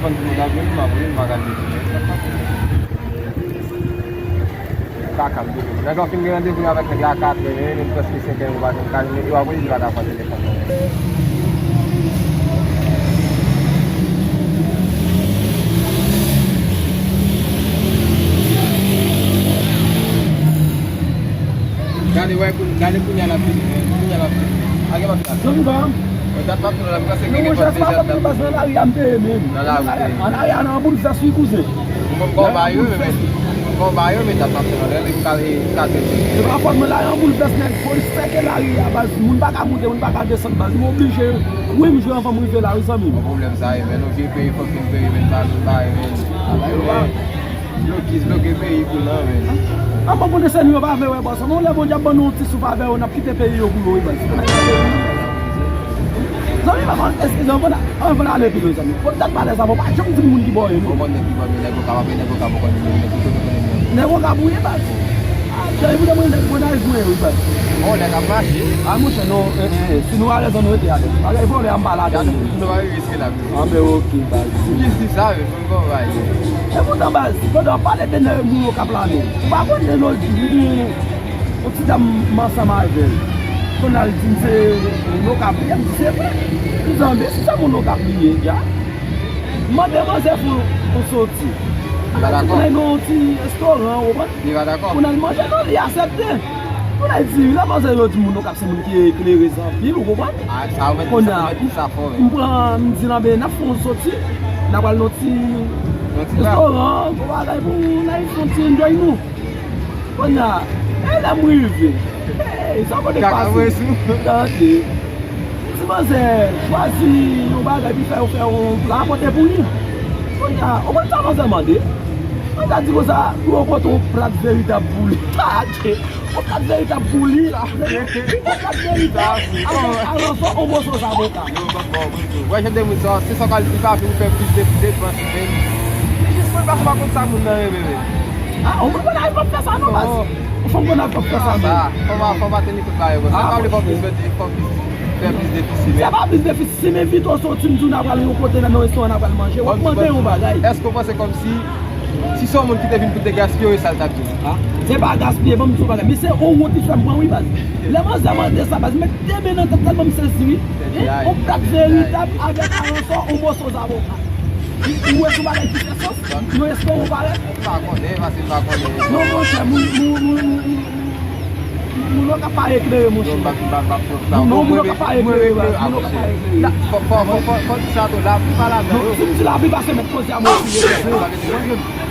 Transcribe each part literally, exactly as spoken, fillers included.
Konn di moun ap vini, m ap vini, m pa ka di. Kaka m di moun. Nèg la fin gen randevou avèk nèg la a katrè, men menm prèske senkè, yo pa janm ka vini, yo ap rele, li pa ka pran telefòn nan. Gade, wè, koun-, gade kounye a l ap vini, men. Kounye a l ap vini. A gen pase la. Zanmi pa m. Mwen, dat m ap tann la, m panse gen pase deja. Non, monchè, se pa fòt mwen, paske nan lari a m te ye menm. Nan lari te ye. Nan lari a, nan boulvès, wi, kouzen. Mwen, m konn ba yo, men, mwen, m konn ba yo, men dat m ap tann la, li ka, li ka trete. Se pa fòt mwen, lari an boulvès, nèg, polis sèke lari a, baz, moun pa ka moute, moun pa ka desann, baz, m oblije, wi, m jwe anvan m rive la, wi, zanmi m. Yon pwoblèm sa ye, men, nou vye peyi, fòk vin peyi, men, pa vin ba yo, men. Blokis, bloke peyi pou nan, men. An bon, konnen se nou yo pa vle wè, bòs. Yon lè Bondye ap ban nou yon ti souf avè yo, n ap kite peyi yo pou yo, wi, bòs. Zanmi, pa, eskize m, anvan n ale pi lwen, zanmi. Kot dat malè sa, bon, pa janm di m moun ki bò yo, non. Bon, nèg ki bò yo, nèg Okap, apre nèg Okap, ou konnen, nèg ki kote konnen, nèg. Nèg Okap, wi, bòs. Ah, jan, epi de mwen, nèg Gonayiv mwen, wi, bòs. Oh, nèg ap mache. Ah, monchè, non, eh, eh, eh, si nou alèz, ann rete alèz. Bagay vòlè a, m pa ladan. Gade, nou pa rive iske la. Anben, oke, baz. Jis di sa, men, fò n konn bay. Epoutan, baz, pandan w pale de nèg moun Okap la, men, ou pa konn de lòt jou, m gen yon ti dam m ansanm avè l. Kounye a l di m se moun Okap li ye, m di se vre. M di, anben, si se moun Okap li ye, dja. M mande manzè pou, pou soti. Li pa dakò. Kounye a nou nan yon ti restoran, ou konprann? Li pa dakò. Kounye a l manje, non, li aksepte. Kounye a l di, wi, la manzè yo di moun Okap se moun ki eklerezan anpil, ou konprann? Ah, sa ou mèt di, sa ou mèt di sa fò, wi. M pran, m di l, anben, n ap fè yon soti, n ap al nan ti restoran, yon bagay pou n al fè yon ti enjoy nou. Kounye a, e lè m rive, hey, sa kote k pase? Tande. M di manzè, chwazi yon bagay pou fè, yo fè yon pla pote pou li. Kounye a, ou konn sa manzè mande? Manzè di konsa, pou yo pote yon plat veritab pou li. Tande. Yon plat veritab pou li. Yon plat veritab. Avèk, avèk yon moso zaboka. Yo, bon, bon, bon, bon. Wè, jan de moun sa, se sa k al di pa pou fè plis de depans, men. Se jis pou l pa, pa konn sa moun nan renmen, men. Ah, yon moun Gonayiv p ap fè sa, non, baz. Yon fanm Gonayiv p ap fè sa, non. Fò pa, fò pa teni tout bagay konsa. Ah, pa vle fè plis de, fè plis, fè plis defisi, men. Se pa plis defisi, si m envite w soti, m di w n a pral yon kote, nan yon restoran, n a pral manje, w ap mande yon bagay. Èske w panse kòmsi Si se yon moun ki te vin pou te gaspiye, sa l t ap di. Ah, se pa gaspiye, ban m di w bagay. Men se yon wont li fè m pran, wi, baz. Lè manzè mande sa, baz, m met de men nan tèt, tèlman m sezi, wi. Yon plat veritab avèk aransò, yon moso zaboka. Ou wè se yon bagay ki fè sans? Yon restoran parèt? M pa konnen, paske m pa konnen. Non, monchè, moun, moun, moun, moun, moun, Moun yo ka pa eklere, monchè. Non, m pa, m pa, m pa fè sa. Non, non, moun yo ka pa eklere, baz. Moun yo ka pa eklere. Fò, fò, fò, fò, fò di sa tou, lavi pa ladan yo. Non, si m di lavi, pa se mèt koze a, mwen osi, mwen osi.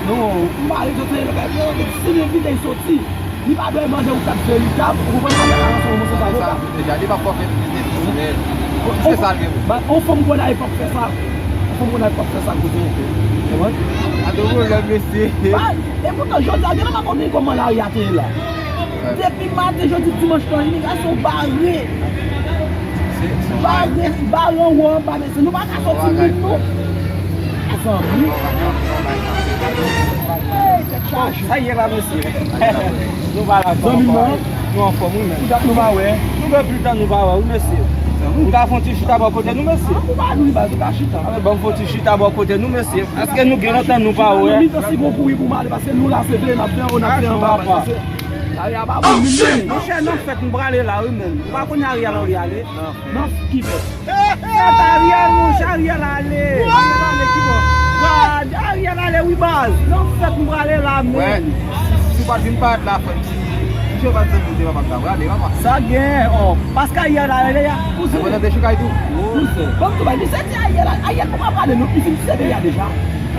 Non, m pa retire lè kay mwen, si m envite l soti, li pa dwe mande yon kat veritab, ou konprann, avèk aransò, yon moso zaboka. Deja, li pa fò fè plis de plis, men se sa l gen. Ba, yon fanm Gonayiv p ap fè sa. Yon fanm Gonayiv p ap fè sa, kote. Ou konprann? A, de pwoblèm, mesye. Ba, epoutan, jodi a, gen lè m pa konnen kòman lari a te ye la. Depi maten, jodi dimanch lan, imigrasyon bare. Bare, bare anwo anba, mesye. Nou pa ka soti menm, non. Zanmi. Hey, tèt chaje. Sa ye la, mesye. Nou pa la, zanmi mwen. Nou anfòm, wi, men. Pou dat nou pa wè. Nou gen plis tan nou pa wè, wi, mesye. Nou ka fè yon ti chita bò kote nou, mesye. Ou pa nou, baz, ou ka chita. Ban m fè yon ti chita bò kote nou, mesye. Èske nou gen lontan nou pa wè? Mitan si gon kouri pou m ale, paske nou la se veye n ap fè, n ap fè anba, paske Ariel pa bon moun, men. Monchè, nan fèt, m prale la, wi, men. Ou pa konnen Ariel anvi ale? Nan ki fèt? Fèt Ariel, monchè, Ariel ale. Ariel ale ki bò? Gad, Ariel ale, wi, baz. Nan fèt, m prale la, men. Si, si w pa t vin parèt la, frè m, si misye pa t zanmi w, te pa p ap prale, papa. Sa gen, oh, paske Ariel ale, ya. Kouzen. Mwen nan dechoukay tou. Kouzen. Ban m tou bay, misye di Ariel, Ariel poko prale, non, li fin sere a deja.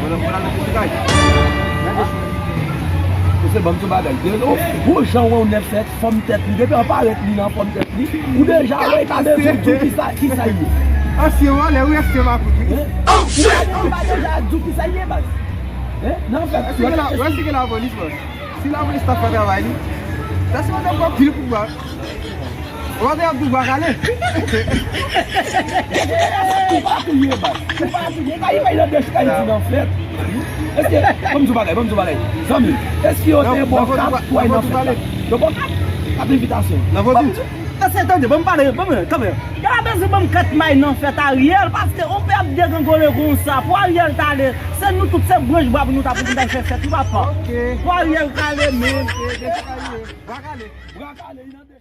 Mwen nan, mwen nan dechoukay. Nan dechoukay. Misye ban m tou bagay. Gen yon gwo jan wè yon nèg fèt, fòm tèt li. Depi an parèt li nan fòm tèt li. Ou deja wè, li pa bezwen di w kisa, kisa l ye. Ansyen vòlè, wi, ansyen makout, wi. Hein? Ou pa, ou pa deja di w kisa l ye, baz. Hein? Nan fèt, èske gen la, èske gen lapolis, baz? Si lapolis ta fè travay li, sa se yon nèg pran pil pouvwa. Ou pa te ap di w pa kale. Ou pa touye, baz. Ou pa touye. Kay, kay nan dèch, kay di nan fèt. Èske, ban m di w bagay, ban m di w bagay. Zanmi, èske yo te ba w kat pou w al nan fèt la? Yo ba w kat? Kat envitasyon. Nan vodou? Se tande, ban m pale, ban m, kanpe. Yo pa bezwen ban m kat may nan fèt Ariel, paske on pè ap degangole konsa. Pou Ariel t ale, se nou tout, se branch bwa pou nou ta pou nou ta fè fèt, wi papa. Pou Ariel kale, men. Bra kale, bra kale, inande.